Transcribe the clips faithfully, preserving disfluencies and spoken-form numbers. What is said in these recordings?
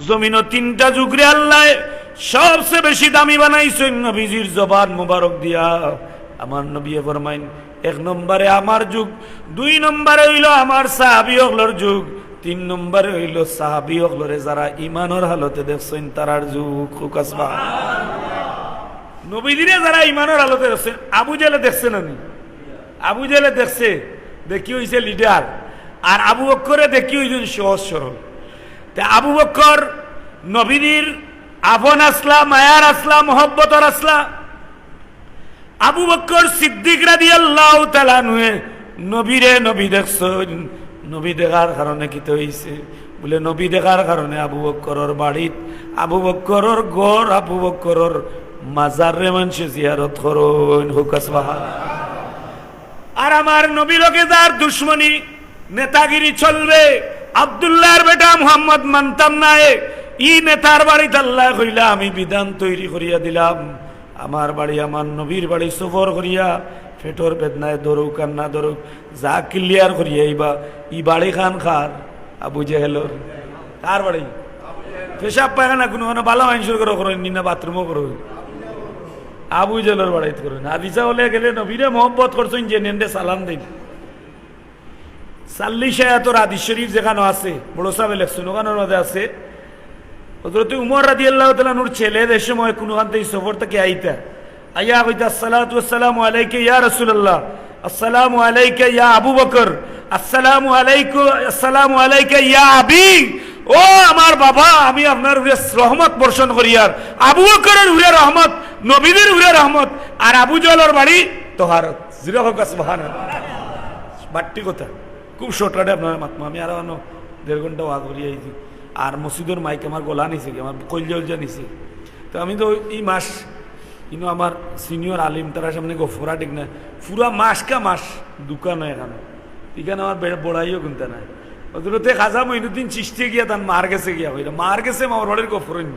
জমিনো তিনটা যুগরে আল্লায় সবচে বেশি দামি বানাইছইন নবীজির জবান মোবারক দিয়া। আমার নবীয়ে ফরমাইন, এক নম্বরে আমার যুগ, দুই নম্বরে অইলো আমার সাহাবী অকলর যুগ, তিন নম্বরে অইলো সাহাবী অকলরে যারা ইমানর হালতে দেখছইন তারার যুগ। কউক্কা সুবহানাল্লাহ। নবীজিরে যারা ইমানর হালতে দেখছইন, আবু জেহেলে দেখছে না নি? আবু জেহেলে দেখছে, দেখি অইছে লিডার, আর আবু বক্করে দেখি অইছইন সহজ সরল। তে আবু বক্কর নবীজির আপন আছলা, মায়ার আছলা, মহব্বতর আছলা। আবু বক্কর সিদ্দিক রাদিয়াল্লাহু তাআলা আনহুয়ে নবীরে নবী দেখছইন। নবী দেখার কারণে কিতা অইছে? বুলে, নবী দেখার কারণে আবু বক্করর বাড়িত, আবু বক্করর ঘর, আবু বক্করর মাজাররে মানষে জিয়ারত করইন। কউক্কা সুবহানাল্লাহ। আর আমার নবীর লগে যার দুশমনি, নেতাগিরি চলবে, আব্দুল্লাহর বেটা মুহাম্মদ মানতাম নায়, ই নেতার বাড়িত আল্লায় কইলা, আমি বিধান তৈরি করিয়া দিলাম, আমার বাড়ি, আমার নবীর বাড়ি সফর করিয়া, পেটর বেদনায় ধরুক আর না ধরুক, যা ক্লিয়ার করিয়া আইবা। ই বাড়িখান কার? আবু জেহেলর। কার বাড়ি? পেশাব পায়খানা কুনুখানো ভালা মানষর ঘরো করইন নি, না বাথরুমো করইন? আবু জেহেলর বাড়িত করইন। হাদিসা অকলে গেলে নবীরে মহব্বত করছইন, যে নেনরে সালাম দেইন। চাল্লিশ আয়াতর হাদিস শরীফ যেখানো আছে, বড় সাহেবে লেখছইন, ওখানোর মাঝে আছে, হযরতে উমর রাদিয়াল্লাহু তাআলা আনহুর ছেলে যে সময় কুনুখান থাকি সফর থাকি আইতা, আইয়া কইতা, "আসসালাতু ওয়াসসালামু আলাইকা ইয়া রাসূলুল্লাহ, আসসালামু আলাইকা ইয়া আবু বকর, আসসালামু আলাইকু, আসসালামু আলাইকা ইয়া আবি।" ও আমার বাবা, আমি আপনার উপরে রহমত বর্ষণ করিয়ার, আবু বকরের উপরে রহমত, নবীদের উপরে রহমত, আর আবু জেহেলর বাড়ি তহারত। জোরে কউক্কা সুবহানাল্লাহ। বাট্টি কথা। খুব শর্টকাটে আপনারে মাতমু। আমি আরো অনো দেড় ঘন্টা ওয়াজ করি আইছি। আর মসজিদর মাইক আমার গলা নিছে গি, আমার কইলজা উলজা নিছে। তো আমি তো ই মাস, ইনো আমার সিনিয়র আলিম, তারার সামনে গফ করা ঠিক না। পুরা মাস কা মাস দোকান অয় এখানো। ইখান আমার বে-, বড়াইও গুনতা নাই। হযরতে খাজা মঈনুদ্দিন চিশতি গিয়া তান মার গেছে গিয়া কইলা, মার গেছে মামার বাড়ির গফ করইন।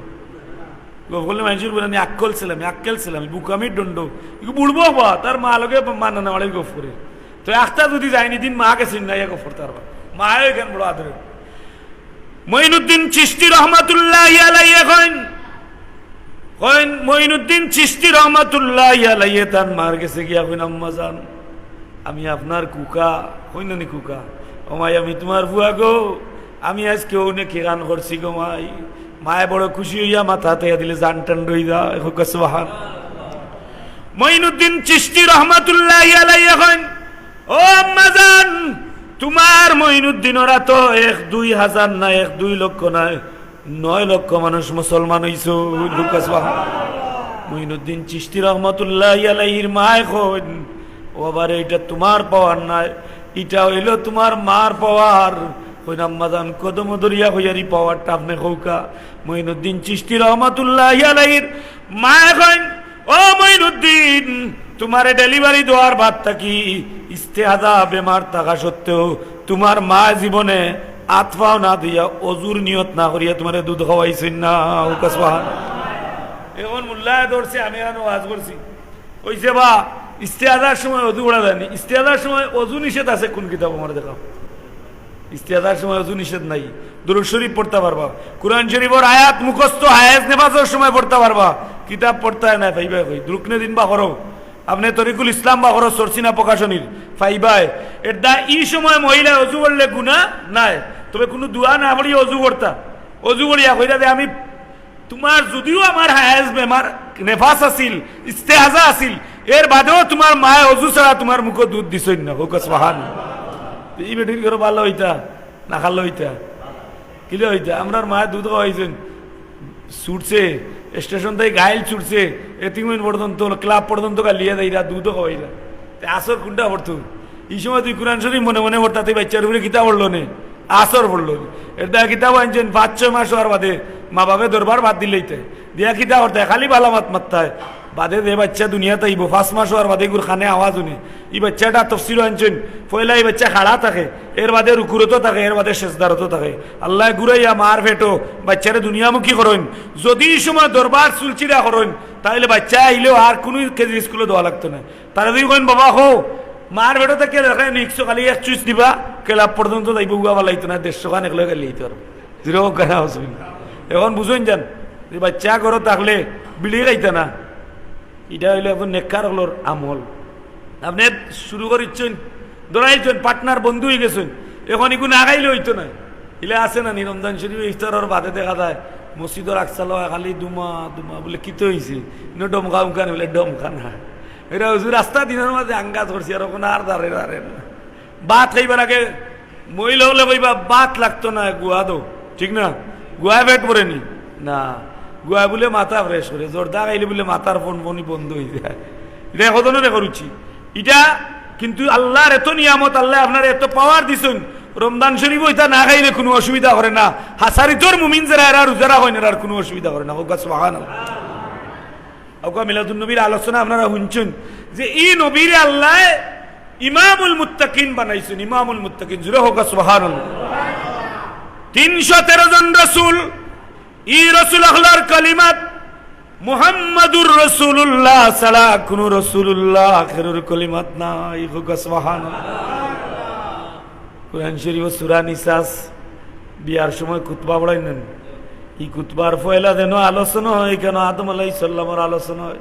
গফ করলে মানষর বুলে, "আমি আক্কল ছিলাম, আক্কেল ছিলাম, বুকামির দণ্ড।" ইগু বুড়বো হবা, তার মা লগে মা নানা বাড়ির গফ করে। তো একটা যদি যাইনি দিন মা গেছেন না, ইয়া গফ করতা পারবা। মায়ে ইখান বড় আদরে। মঈনুদ্দিন চিশতি রহমাতুল্লাহি আলাইহি কইন, কইন, মঈনুদ্দিন চিশতি রহমাতুল্লাহি আলাইহি তান মার গেছে গিয়া কইন, "আম্মা জান, আমি আপনার কুকা।" কইন না নি কুকা? "ও মাই, আমি তুমার ফুয়া গো, আমি আইজকে অউ নেকিখান করছি গো মাই।" মায়ে বড় খুশি অইয়া মাথা আতাইয়া দিলে জান টান রই যায়। কউক্কা সুবহান। মঈনুদ্দিন চিশতি রহমাতুল্লাহি আলাইহি কইন, "ও আম্মা জান, তুমার মঈনুদ্দিনর আতো এক দুই হাজার না, এক দুই লক্ষ নায়, নয় লক্ষ মানুষ মুসলমান অইছইন।" কউক্কা সুবহান। মঈনুদ্দিন চিশতি রহমাতুল্লাহি আলাইহির মায়ে কইন, "ও বাবারে, ইটা তুমার পাওয়ার নায়, ইটা অইলো তুমার মার পাওয়ার।" কইন, "আম্মা জান, কদমো ধরিয়া কইয়ার ই পাওয়ারটা আপনে কউক্কা।" মঈনুদ্দিন চিশতি রহমাতুল্লাহি আলাইহির মায়ে কইন, "ও মঈনুদ্দিন, তুমারে ডেলিভারি দেওয়ার বাদ থাকি ইস্তেহাজা বেমার থাকা সত্ত্বেও তুমার মায় জীবনে আত পাও না ধুইয়া, অজুর নিয়ত না করিয়া তুমারে দুধ খাওয়াইছইন না।" কউক্কা সুবহান। এখন মুল্লায় ধরছে, আমি এখানো ওয়াজ করছি। কইছে, "বা, ইস্তেহাজার সময় অজু করা যায়নি। ইস্তেহাজার সময় অজু নিষেধ আছে কুন কিতাবো আমারে দেখাও।" ইস্তেহাজার সময় অজু নিষেধ নাই, দুরূদ শরীফ পড়তা পারবা, কুরআন শরীফর আয়াত মুখস্থ হায়েজ নেফাসর সময় পড়তা পারবা। কিতাব পড়তায় নায়, পাইবায় কই? দুরূদ নে দিন বা করো, আপনে তরিকুল ইসলাম বা করো, সরসিনা প্রকাশনীর, পাইবায়। এরদায় ই সময় মহিলায় অজু করলে গুনা নাই, তবে কুনু দোয়া না পড়িয়া অজু করতা, অজু করিয়া কইরা যে আমি তুমার যদিও আমার হায়েজ বেমার, নেফাস আছিল, ইস্তেহাজা আছিল, এর বাদেও তুমার মায়ে অজু ছাড়া তুমার মুখো দুধ দিছইন না। কউক্কা সুবহান। তে ই বেটির ঘরো ভালা অইতা, না খালা অইতা, কিলা অইতা? আমরার মায়ে দুধ খাওয়াইছইন, ছুটছে, স্টেশন থাকি গাইল ছুটছে, এতিমখানা পর্যন্ত, ক্লাব পর্যন্ত গালিয়া যাইরা, দুধও খাওয়াইরা। তে আসর কুনটা পড়তো? ই সময় তুই কুরআন শরীফ মনে মনে পড়তা, তুই বাইচ্চার উপরে কিতা পড়লো নে? আসর পড়লো নে। এরদায় কিতাব আনছইন, পাঁচ ছয় মাস অওয়ার বাদে মা বাপে দরবার বাদ দিলাইতে। দিয়া কিতা করতায়? খালি ভালা মাত মাততায়। বাদে যে বাইচ্চা দুনিয়াত আইবো, পাঁচ মাস অওয়ার বাদে ইগুর কানে আওয়াজ হুনে। ই বাইচ্চাটা তফসিরো আনছইন, পয়লা ই বাইচ্চা খাড়া থাকে, এর বাদে রুকুরতো থাকে, এর বাদে সেজদারতো থাকে। আল্লায় ঘুরাইয়া মার পেটো বাইচ্চারে দুনিয়ামুখী করইন। যুদি ই সময় দরবার চুলচিরা করইন, তাইলে বাইচ্চা আইলেও আর কুনু কেজির স্কুলো দেওয়া লাগতো নায়। তারা যুদি কইন, "বাবা, হো, মার পেটো থাকিয়া দেখায় নিকছো, খালি এক চুইচ দিবা, ক্লাব পর্যন্ত যাইবো, উগা ফালাইতো নায়, দেড়শো খান একলগে গালি দিতো পারবো।" জোরে কউক্কা না, আউযুবিল্লাহ। এখন বুঝইন যান, যে বাচ্চা ঘরো থাকলে বিড়ি খাইতা না, ইটা অইলো একজন নেককার অকলর আমল। আপনে শুরু করিচ্ছইন, ধরাইছইন, পার্টনার বন্ধু অইগেছইন, এখন ইগু না খাইলে অইতো না। ইলা আছে না নি, রমজান শরীফ ইফতারর বাদে দেখা যায় মসজিদর আকসালো খালি ধুমা ধুমা, বুলে কিতা অইছে, ইনো ডমকা উমকা নি, বুলে ডমকা না। এরা হুজুর আস্তা দিনর মাঝে আঙ্গাজ করছি, আর অখন আর দাঁড়ে দাঁড়ে না। ভাত খাইবার আগে মহিলা অকলে কইবা, "ভাত লাগতো না, গুয়া দেও।" ঠিক না? গুয়ায় পেট ভরে নি? না, গুয়ায় বুলে মাথা ফ্রেশ করে, জর্দা খাইলে বুলে মাথার ফনফনি বন্ধ অই যায়। ইটা কতজনরে করছি। ইটা কিন্তু আল্লার এত নিয়ামত, আল্লায় আপনারে এত পাওয়ার দিছইন। রমজান শরীফো ইতা না খাইলে কুনু অসুবিধা করে না। হাছারিতর মুমিন যেরা, এরা রোজা রাখইন, এরার কুনু অসুবিধা করে না। কউক্কা সুবহানাল্লাহ। অউক্কা মিলাদুন নবীর আলোচনা আপনারা হুনছইন যে ই নবীরে আল্লায় ইমামুল মুত্তাকিন বানাইছইন, ইমামুল মুত্তাকিন। জুরে কউক্কা সুবহানাল্লাহ। তিনশো তেরো জন রসুল, ই রসুল অকলর কলিমাত মুহাম্মাদুর রাসূলুল্লাহ ছাড়া কুনু রসুলুল্লাহ আখেরর কলিমাত নাই। কউক্কা সুবহানাল্লাহ। কুরআন শরীফো সূরা নিসাস বিয়ার সময় খুতবা পড়াইন না নি? ই খুতবার পয়লা যেন আলোচনা অয়, কেন আদম আলাইহিস সালামর আলোচনা অয়।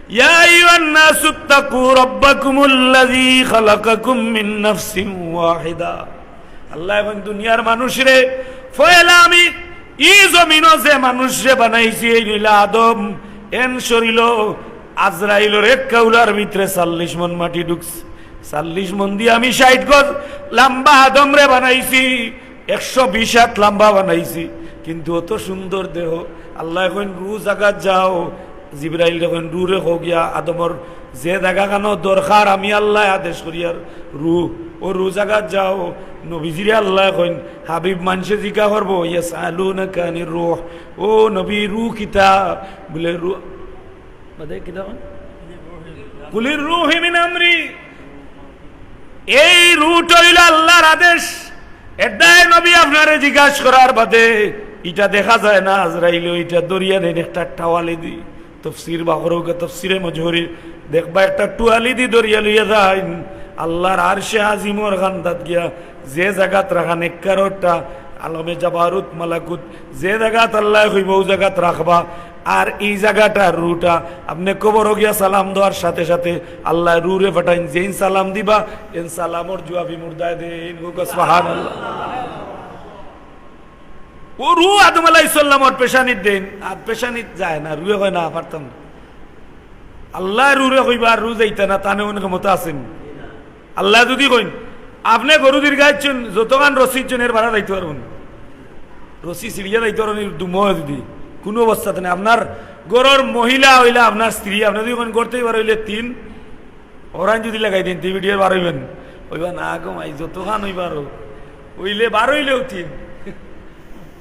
ইয়া আইয়ুহান নাসুত্তাকু রাব্বাকুমুল্লাযী খালাকাকুম মিন নাফসিন ওয়াহিদা। আল্লায় কইন, দুনিয়ার মানুষরে, পয়লা আমি ই জমিনো যে মানুষরে বানাইছি, এইন অইলা আদম, এন শরীলো আজরাইলর এক কাউলার ভিতরে চাল্লিশ মণ মাটি ঢুকছে। চাল্লিশ মণ দি আমি ষাইট গজ লাম্বা আদমরে বানাইছি, একশো বিশ আত লাম্বা বানাইছি, কিন্তু অত সুন্দর দেহ। আল্লায় কইন, "রু জাগাত যাও।" জিবরাইলরে কইন, "রুরে কও গিয়া আদমর যে জাগাখানো দরকার, আমি আল্লায় আদেশ করিয়ার, রু, অউ রু জাগাত যাও।" নবীজিরে আল্লায় কইন, "হাবিব, মানষে জিকা করবো, ইয়াসআলুনাকা আনির রূহ, ও নবী, রু কিতা?" বুলে, "রু, বাদে কিতা কইন? কুলির রূহু মিন আমরি।" এই রুটা অইলো আল্লার আদেশ। এরদায় নবী আপনারে জিজ্ঞাস করার বাদে, ইটা দেখা যায় না, আজরাইলে ইটা ধরিয়া নেইন একটা টাওয়ালি দি। তফসির বা করউক্কা, তফসিরে মজহুরি, দেখবা একটা টুয়ালি দি ধরিয়া লইয়া যাইন আল্লার আরশে আজিমর কান্দাত গিয়া, যে জাগাত রাখা নেককারটা আলমে জাবারুত মালাকুত, যে জাগাত আল্লায় কইবা অউ জাগাত রাখবা। আর ই জাগাটা, রুটা, আপনে কবরো গিয়া সালাম দেওয়ার সাথে সাথে আল্লায় রুরে পাঠাইন, যেইন সালাম দিবা, এইন সালামর জুয়াবি মুর্দায় দেইন। কউক্কা সুবহানাল্লাহ। অউ রু আদম আলাইহিস সালামর পেশানিত দেইন, আর পেশানিত যায় না, রুয়ে কয়, "না, পারতাম না।" আল্লায় রুরে কইবা, আর রু যাইতা না, তানে অন ক্ষমতা আছে নি? আল্লায় যুদি কইন, আপনে গরু দীর্ঘাইছইন, যতখান রশি দিছইন, এর বারা যাইতো পারবো না। রশি ছিড়িয়া যাইতো পারবো না, দুমো যুদি কুনু অবস্থাত নাই। আপনার ঘরর মহিলা অইলা আপনার স্ত্রী, আপনে যুদি কইন, "ঘর থাকি বার অইলে তিন, অরাইন যুদি লাগাই দেইন, তে ভিডিও বার অইবা নি?" কইবা, "না গো মাই, যতখান অইবার অউক, অইলে বার অইলেও তিন।"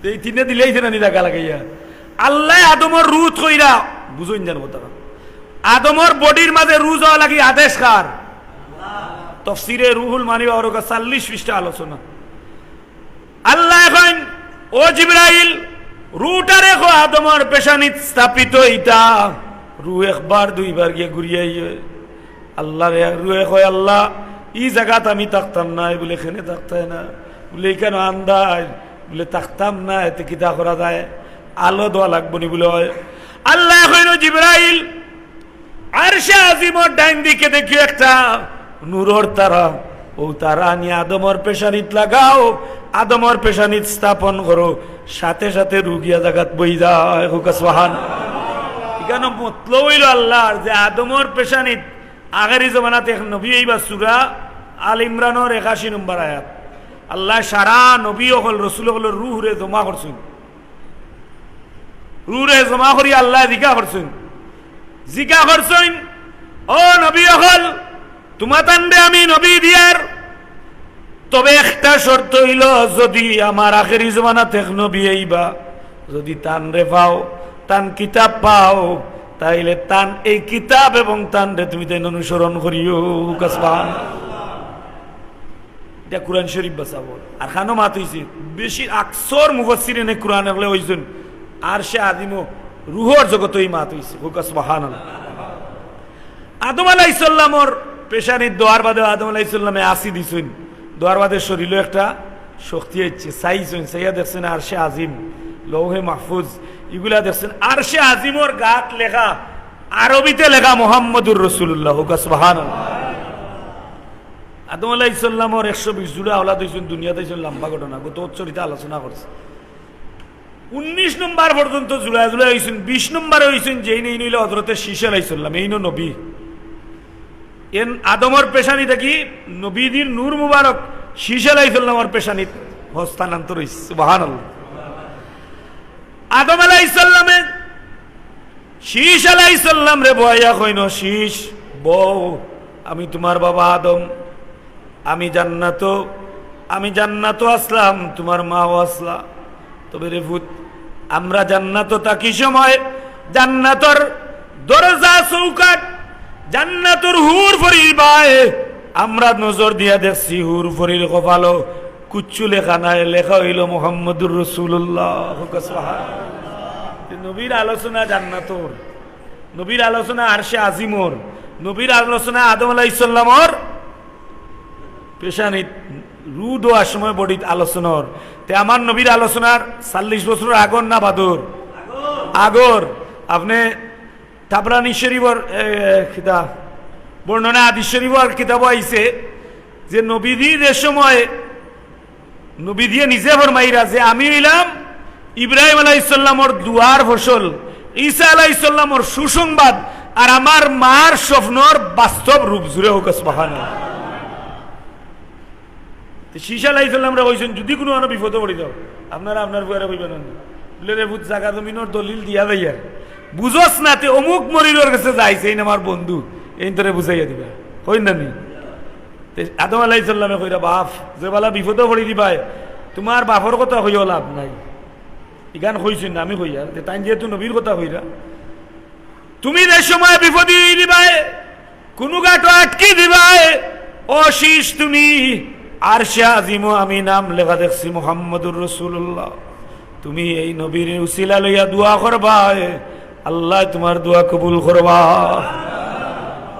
তে এই তিনে দিলাইছে না নি জাগা লাগাইয়া? আল্লায় আদমর রুহ থইরা, বুঝইন যান কথা। আদমর বডির মাঝে রুহ যাওয়া লাগি আদেশ কার? তফসিরে রুহুল মানি বা অরকা চাল্লিশ পৃষ্ঠা আলোচনা। আল্লায় কইন, "ও জিবরাইল, রুটারে কও আদমর পেশানিত স্থাপিত অইতা।" রু একবার দুইবার গিয়া ঘুরিয়া আইয়ে। আল্লারে রুয়ে কয়, "আল্লা, ই জাগাত আমি থাকতাম নায়।" বুলে, "কেনে থাকতায় না?" বুলে, "ইখানো আন্দাইর।" বুলে, "থাকতাম নায়, তে কিতা করা যায়? আলো দেওয়া লাগবো নি?" বুলে, "অয়।" আল্লায় কইন, "জিবরাইল, আরশে আজিমর ডাইন দিকে দেখিও একটা নূরর তারা, অউ তারা আনি আদমর পেশানিত লাগাও, আদমর পেশানিত স্থাপন করো, সাথে সাথে রু গিয়া জাগাত বই যায়।" কউক্কা সুবহান। ইখানো মতলব অইলো আল্লার যে আদমর পেশানিত আখেরি জমানাত এক নবী আইবা, সূরা আল ইমরানর একাশি নম্বর আয়াত। আল্লায় সারা নবী অকল, রসুল অকলর রুহরে জমা করছইন। রুরে জমা করি আল্লায় জিকা করছইন, জিকা করছইন, "ও নবী অকল, তুমাতানরে আমি নবী দিয়ার, তবে একটা শর্ত অইলো, যুদি আমার আখেরি জমানাত এক নবী আইবা, যুদি তানরে পাও, তান কিতাব পাও, তাইলে তান এই কিতাব এবং তানরে তুমিতাইন অনুসরণ করিও।" কউক্কা সুবহান। ইটা কুরআন শরীফ বাছাবো। আর খানো মাত অইছে, বেশি আকসর মুফাসসিরিনে কুরআন অকলে কইছইন, আরশে আজিমো রুহর জগতো ই মাত অইছে। কউক্কা সুবহানাল্লাহ। আদম আলাইহিস সালামর পেশানিত দেওয়ার বাদে আদম আলাইহিস সালামে আছি দিছইন, দেওয়ার বাদে শরীলো একটা শক্তি আইছে, চাইছইন, চাইয়া দেখছইন আরশে আজিম, লৌহে মাহফুজ, ইগুলা দেখছইন, আরশে আজিমর গাত লেখা, আরবিতে লেখা মোহাম্মদুর রসুলুল্লাহ, কউক্কা সুবহানাল্লাহ। আদম আলাইহিস সালামর একশো বিশ জুড়া আওলাদ অইছইন, দুনিয়াত আইছইন, লম্বা ঘটনা, গত বছর ইটা আলোচনা করছি। উনিশ নম্বর পর্যন্ত জুড়া জুড়া অইছইন, বিশ নম্বরে অইছইন, যেইন এইন অইলা হযরতে শীশ আলাইহিস সালাম, এইনও নবী। এন আদমর পেশানি থাকি নবীজির নূর মুবারক শীশ আলাইহিস সালামর পেশানিত হস্তান্তর অইছে। সুবহানাল্লাহ। আদম আলাইহিস সালামে শীশ আলাইহিস সালামরে বওয়াইয়া কইন, "শীশ, বও, আমি তুমার বাবা আদম, আমি জান্নাতো, আমি জান্নাতো আছলাম, তুমার মাও আছলা। তবে রে পুত, আমরা জান্নাতো থাকি সময় জান্নাতর দরজা চৌকাঠ, জান্নাতর হুর পরির বায় আমরা নজর দিয়া দেখছি, হুর পরির কপালো কুচ্ছু লেখা নাই, লেখা অইলো মোহাম্মদুর রসুলুল্লাহ।" কউক্কা সুবহানাল্লাহ। নবীর আলোচনা জান্নাতর, নবীর আলোচনা আরশে আজিমর, নবীর আলোচনা আদম আলাইহিস সালামর পেশানিত, রু দেওয়ার সময় বডিত আলোচনা অর। তে আমার নবীর আলোচনার চল্লিশ বছর আগর না বাদর? আগর। আপনে তাবরানী শরীফর, এ, কিতা, বর্ণনা হাদিস শরীফর কিতাবো আইছে যে নবীজি যে সময়, নবীজিয়ে নিজে ফরমাইরা যে আমি অইলাম ইব্রাহিম আলাইহিস সালামর দোয়ার ফসল, ঈসা আলাইহিস সালামর সুসংবাদ, আর আমার মার স্বপ্নর বাস্তব রূপ। জুরে কউক্কা সুবহানাল্লাহ। তে শীশ আলাইহিস সালামরে কইছইন, "যুদি কুনু আনো বিপদো পড়ি যাও, আপনারা আপনার পুয়ারে কইবা না।" বুলে, "রে পুত, জাগা জমিনর দলিল দিয়া যাইয়ার, বুঝস না, তে অমুক মরিদর গেছে যাইস, এইন আমার বন্ধু, এইন তোরে বুঝাইয়া দিবা।" কইন না নি? তে আদম আলাইহিস সালামে কইরা, "বাফ, যেবালা বিপদো পড়ি দিবায়, তুমার বাফর কথা কইয়াও লাভ নাই।" ইখান কইছইন না, আমি কইয়ার, তে তাইন যেহেতু নবীর কথা কইরা, তুমি যে সময় বিপদি অই দিবায়, কুনু ঘাটো আটকি দিবায়, ও শীশ, তুমি আরশে আজিমো আমি নাম লেখা দেখছি মোহাম্মদুর রসুলুল্লাহ। তুমি এই নবীর উসিলা লইয়া দোয়া করবায়, আল্লায় তুমার দোয়া কবুল করবা।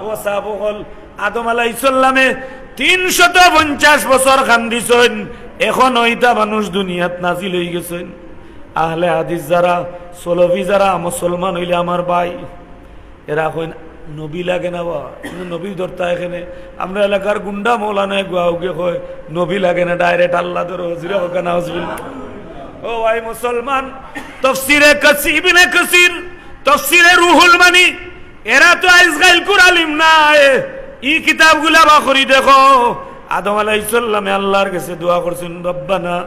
ও সাহাব অকল, আদম আলাইহিস সালামে তিনশত পঞ্চাশ বছর কান্দিছইন, অখনো ইতা মানুষ দুনিয়াত নাজিল অই গেছইন। আহলে হাদিস যারা, সলফি যারা, মুসলমান অইলে আমার ভাই, এরা কইন, "নবী লাগে না বা, নবী ধরতা এখানে।" আমরা এলাকার গুন্ডা মৌলানা এগুয়া উগে কয়, "নবী লাগে না, direct আল্লাহ ধরো।" জুরে কউক্কা নাউজুবিল্লাহ। ও ভাই মুসলমান, তফসিরে কাসি-, ইবনে কাসির, তফসিরে রুহুল মানি, এরা তো আইজকাইলকুর আলিম নায়। ই কিতাবগুলা বার করি দেখো, আদম আলাইহিস সালামে আল্লাহর গেছে দোয়া করছইন, "রব্বানা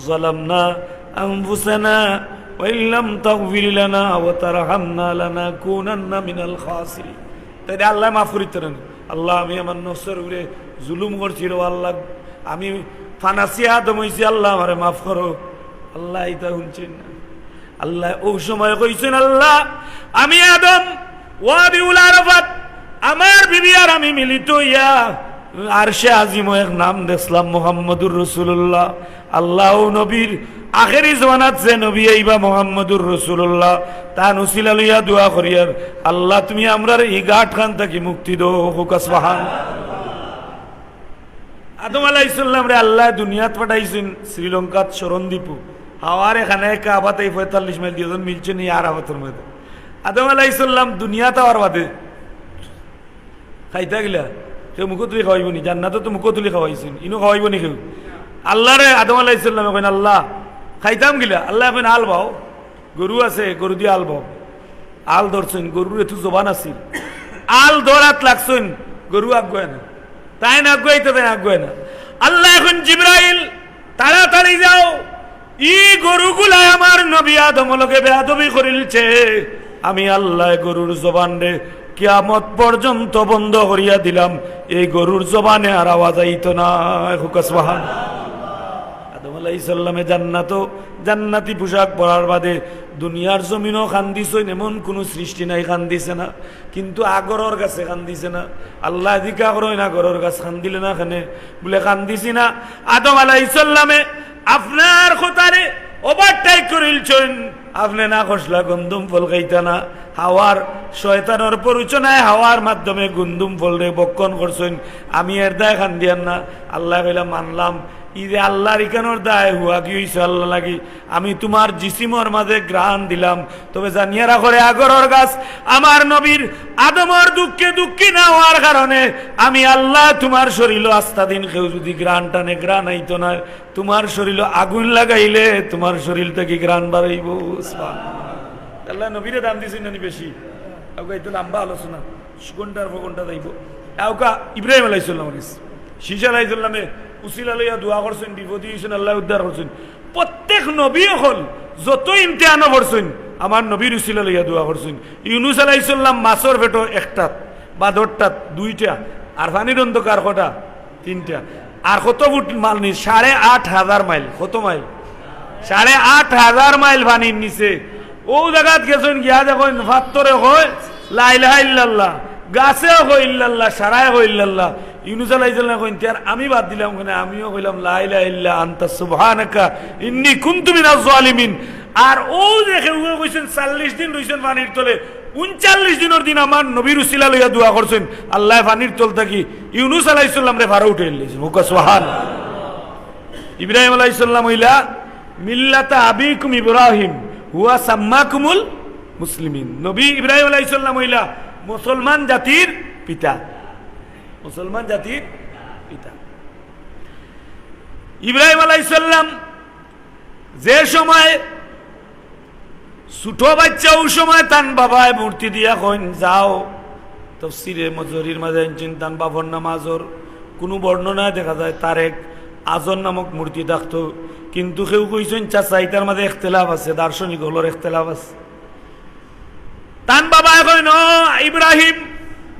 জালামনা আনফুসানা ওয়া ইল্লাম তাগফির লানা ওয়া তারহামনা লানাকুনান্না মিনাল খাসিরিন।" তাইলে আল্লায় মাফ করিতা না নি? "আল্লাহ, আমি আমার নফসর উপরে জুলুম করছি রে আল্লাহ, আমি ফানাসি আদম অইছি, আল্লাহ আমারে মাফ করো।" আল্লায় ইতা হুনছইন না। আল্লায় অউ সময় কইছইন, "আল্লাহ, আমি আদম ওয়াদিউল আরাফাত, আমার বিবি আর আমি মিলিত অইয়া আরশে আজিমো এক নাম দেখছলাম মুহাম্মদুর রাসূলুল্লাহ। আল্লাহ, অউ নবীর আখেরি জমানাত যে নবী আইবা মুহাম্মদুর রাসূলুল্লাহ, তান উসিলা লইয়া দোয়া করিয়ার, আল্লাহ তুমি আমরারে ই ঘাটখান থাকি মুক্তি দেও।" কউক্কা সুবহান। আদম আলাইহিস সালামরে আল্লায় দুনিয়াত পাঠাইছইন শ্রীলঙ্কাত শরণদ্বীপো। হাওয়ার এখানে কাবাত এই পঁয়তাল্লিশ মাইল দুইজন মিলছইন নি আরাফাতর ময়দান। আদম আলাইহিস সালাম দুনিয়াত আওয়ার বাদে খাইতা কিলা? কেউ মুখো তুলি খাওয়াইবো নি? জান্নাতো তো মুখো তুলি খাওয়াইছইন, ইনো খাওয়াইবো নি কেউ? আল্লাহরে আদম আলাইহিস সালামে কইন, "আল্লাহ, খাইতাম কিলা?" আল্লায় কইন, "আল বাও।" গরু আছে, গরু দি আল বাও। আল ধরছইন, গরুর এতু জবান আছিল। আল ধরাত লাগছইন, গরু আগুয়ায় না। তাইন আগুয়াইতা, তাইন আগুয়ায় না। আল্লায় কইন, "জিব্রাইল, তাড়াতাড়ি যাও, ই গরুগুলায় আমার নবী আদমর লগে বেয়াদবি করিলছে। আমি আল্লায় গরুর জবানরে কিয়ামত পর্যন্ত বন্ধ করিয়া দিলাম, এই গরুর জবানে আর আওয়াজ আইতো না।" কউক্কা সুবহান। আদম আলাইহিস সালামে জান্নাতো জান্নাতি পোশাক পরার বাদে দুনিয়ার জমিনো কান্দিছইন, এমন কুনু সৃষ্টি নাই কান্দিছে না। কিন্তু আগরর গাছে কান্দিছে না। আল্লায় জিকা করইন, আগরর গাছ কান্দিলে না কেনে? বুলে, "কান্দিছি না।" আদম আলাইহিস সালামে আপনার কথারে overtake করিলছইন, আপনে না করছলা গন্ধম ফল খাইতা না। হাওয়ার শয়তানর প্ররোচনায় হাওয়ার মাধ্যমে গন্ধম ফলরে ভক্ষণ করছইন। আমি এর দায় কান্দিয়ার না। আল্লায় কইলা, "মানলাম, ই যে আল্লাহর ইখানোর দায় হুয়া কি অইছে আল্লাহ লাগি? আমি তুমার জিসিমর মাঝে ঘ্রাণ দিলাম, তবে জানিয়া রাখো রে আগরর গাছ, আমার নবীর আদমর দুঃখে দুঃখী না হওয়ার কারণে আমি আল্লাহ তুমার শরীলো আস্তা দিন কেউ যুদি ঘ্রাণ টানে, ঘ্রাণ আইতো নায়। তুমার শরীলো আগুন লাগাইলে তুমার শরীল থাকি ঘ্রাণ বারইবো। সুবহানাল্লাহ। আল্লাহ নবীরে দাম দিছইন না নি বেশি? আউকা ইতো লম্বা আলোচনা, ঘন্টার পর ঘন্টা যাইবো। আউকা ইব্রাহিম আলাইহিস সালাম গেছে। শীষ আলাইহিস সালামে উসিলা লইয়া দোয়া করছইন, বিপদী অইছইন, আল্লাহ উদ্ধার করছইন। প্রত্যেক নবী অকল যত ইমতিহানো পড়ছইন, আমার নবীর উসিলা লইয়া দোয়া করছইন। ইউনুস আলাইহিস সালাম মাছর পেটো একটাত, বাদরটাত দুইটা, আর পানির অন্ধকার কটা? তিনটা। আর কত ফুট মাল নি? সাড়ে আট হাজার মাইল। কত মাইল? সাড়ে আট হাজার মাইল পানির নিচে। অউ জাগাত গেছইন, গিয়া দেখইন, ফাত্তরে কয়, "লা ইলাহা ইল্লাল্লাহ", গাছেও কয়, "ইল্লাল্লাহ", সারায় কয়, "ইল্লাল্লাহ।" ইউনুস আলাইহিস সালাম কইন, "তে আর আমি বাদ দিলাম কেনে? আমিও কইলাম, 'লা ইলাহা ইল্লা আনতা সুবহানাকা ইন্নী কুনতু মিনাজ জালিমিন।'" আর অউ যে কেউ কেউ কইছইন, চল্লিশ দিন রইছইন পানির তলে, ঊনচল্লিশ দিনর দিন আমার নবীর উসিলা লইয়া দোয়া করছইন, আল্লায় পানির তল থাকি ইউনুস আলাইহিস সালামরে পারো উঠাইলাইছইন। কউক্কা সুবহান। ইব্রাহিম আলাইহিস সালাম অইলা মিল্লাতা আবিকুম ইব্রাহিম হুয়া সাম্মাকুমুল মুসলিমিন। নবী ইব্রাহিম আলাইহিস সালাম অইলা মুসলমান জাতির পিতা। মুসলমান জাতির পিতা। ইব্রাহিম আলাইহিস সালাম যে সময় ছোট বাচ্চা, অউ সময় তান বাবায় মূর্তি দিয়া কইন, "যাও।" তফসিরে মজরির মাঝে আনছইন, তান বাবার নাম আজর। কুনু বর্ণনায় দেখা যায় তার এক আজর নামক মূর্তি থাকতো, কিন্তু কেউ কইছইন চাচা, ইতার মাঝে ইখতিলাফ আছে, দার্শনিক অকলর ইখতিলাফ আছে। তান বাবায় কইন, "ও ইব্রাহিম,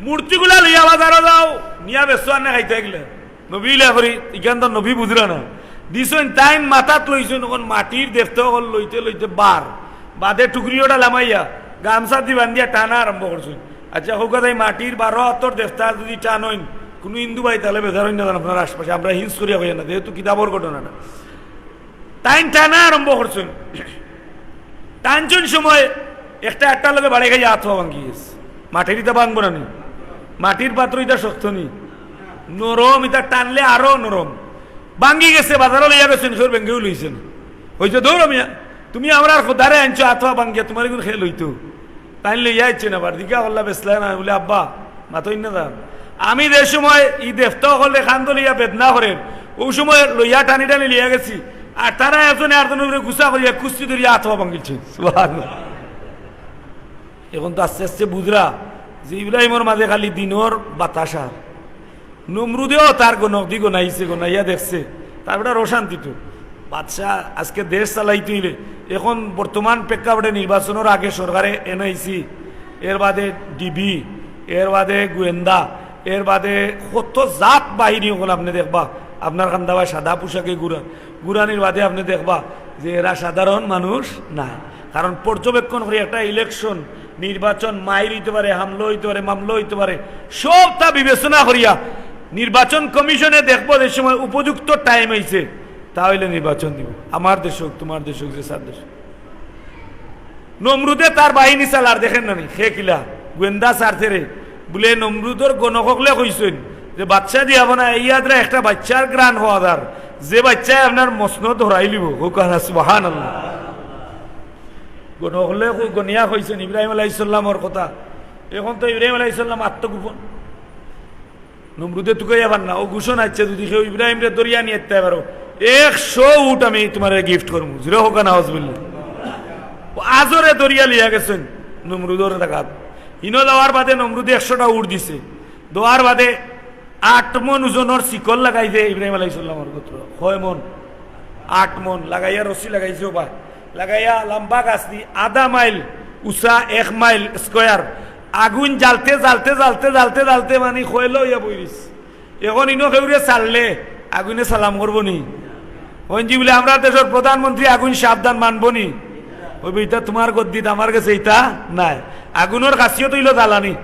মূর্তিগুলা লইয়া বাজারো যাও, নিয়া বেচো, আর না খাইতা ইগুলা।" নবী ইলা করি, ইখান তো নবী বুঝরা না। দিছইন, তাইন মাথাত লইছইন, অখন মাটির দেবতা অকল লইতে লইতে বার। বাদে টুকরি ওটা লামাইয়া, গামছা দি বান্ধিয়া টানা আরম্ভ করছইন। আচ্ছা, কউক্কা তাই মাটির বারো আতর দেবতা যুদি টানইন, কুনু হিন্দু ভাই তাইলে বেজার অইন না জানো আপনার আশপাশে, আমরা হিংস করিয়া কইয়া না, যেহেতু কিতাবর ঘটনাটা। তাইন টানা আরম্ভ করছইন। টানছইন সময় একটা একটার লগে বাড়ি খাইয়া আত পা ভাঙ্গি গেছে। মাটির ইতা ভাঙ্গবো না নি? মাটির পাত্র ইতা শক্ত নি? নরম, ইতা টানলে আরো নরম। ভাঙ্গি গেছে, বাজারো লইয়া গেছইন, কেউর ভেঙ্গেও লইছে না। কইছে, "দৌড় মিয়া, তুমি আমরার খোদারে আনছো আত পা ভাঙ্গিয়া, তুমার ইগুন কে লইতো?" তাইন লইয়া আইছইন আবার, জিকা করলা বেচলা না, বুলে, "আব্বা, মাতইন না যান। আমি যে সময় ই দেবতা অকলরে কান্দো লইয়া বেদনা করের, অউ সময় লইয়া টানি টানি লইয়া গেছি, আর তারা একজনে আরজনর উপরে গুসা করিয়া কুস্তি ধরিয়া আত পা ভাঙ্গিলছে।" সুবহানাল্লাহ। অখন তো আস্তে আস্তে বুঝরা যে ইব্রাহিমর মাঝে খালি দিনর বাতাসা। নমরুদেও তার গণক দি গনাইছে, গনাইয়া দেখছে, তার বেটার অশান্তি তো। বাদশা আজকে দেশ চালাইতে অইলে, অখন বর্তমান প্রেক্ষাপটে নির্বাচনর আগে সরকারে এনআইসি, এর বাদে ডিবি, এর বাদে গোয়েন্দা, এর বাদে কত জাত বাহিনী অকল আপনে দেখবা, আপনার কান্দাবায় সাদা পোশাকে ঘুরা, ঘুরানির বাদে আপনে দেখবা যে এরা সাধারণ মানুষ নায়। কারণ পর্যবেক্ষণ করি একটা ইলেকশন, নির্বাচন, মাইর অইতে পারে, হামলা অইতে পারে, মামলা অইতে পারে, সবটা বিবেচনা করিয়া নির্বাচন কমিশনে দেখবো যে সময় উপযুক্ত টাইম অইছে, তা অইলে নির্বাচন দিবো। আমার দেশ অউক, তুমার দেশ অউক, যে যার দেশ অউক। নমরুদে তার বাহিনী চালার, দেখের না নি, হে কিলা, গোয়েন্দা স্বার্থেরে, বুলে নমরুদর গণক অকলে কইছইন যে বাদশা দিয়া বানা এই আদরা একটা বাচ্চার ঘ্রাণ পাওয়া যার, যে বাচ্চায় আপনার মসনদ হরাইলিবো। কউক্কা না সুবহানাল্লাহ। গণক অকলে কই-, গনিয়া কইছইন ইব্রাহিম আলাইহিস সালামর কথা। অখন তো ইব্রাহিম আলাইহিস সালাম আত্মগোপন। নমরুদে তুকাইয়া পার না, অউ ঘোষণা আইছে, যুদি কেউ ইব্রাহিমরে ধরিয়া নিয়া আইতে পারো, একশো উট আমি তুমারে gift করমু। জোরে কউক্কা না, আউযুবিল্লাহ। অউ আজরে ধরিয়া লইয়া গেছইন নমরুদর জাগাত। হিনো যাওয়ার বাদে নমরুদে একশোটা উট দিছে। দেওয়ার বাদে আট মণ ওজনর শিকল লাগাইছে ইব্রাহিম আলাইহিস সালামর গোত্র। কয় মণ? আট মণ। লাগাইয়া রশি লাগাইছে ওবা। লাগাইয়া লম্বা গাছ দি আধা মাইল উচা, এক মাইল square। আগুইন জ্বালতে, জ্বালতে, জ্বালতে, জ্বালতে, জ্বালতে মানি কয়লা অইয়া বইরিছে। অখন ইনো কেউরে ছাড়লে আগুইনে সালাম করবো নি? অইন জি বুলে, "আমরার দেশর প্রধানমন্ত্রী আগুইন সাবধান, মানবো নি?" অইবো, "ইতা তুমার গদ্দিত, আমার গেছে ইতা নাই।" আগুইনর খাসিয়ত অইলো জ্বালানি।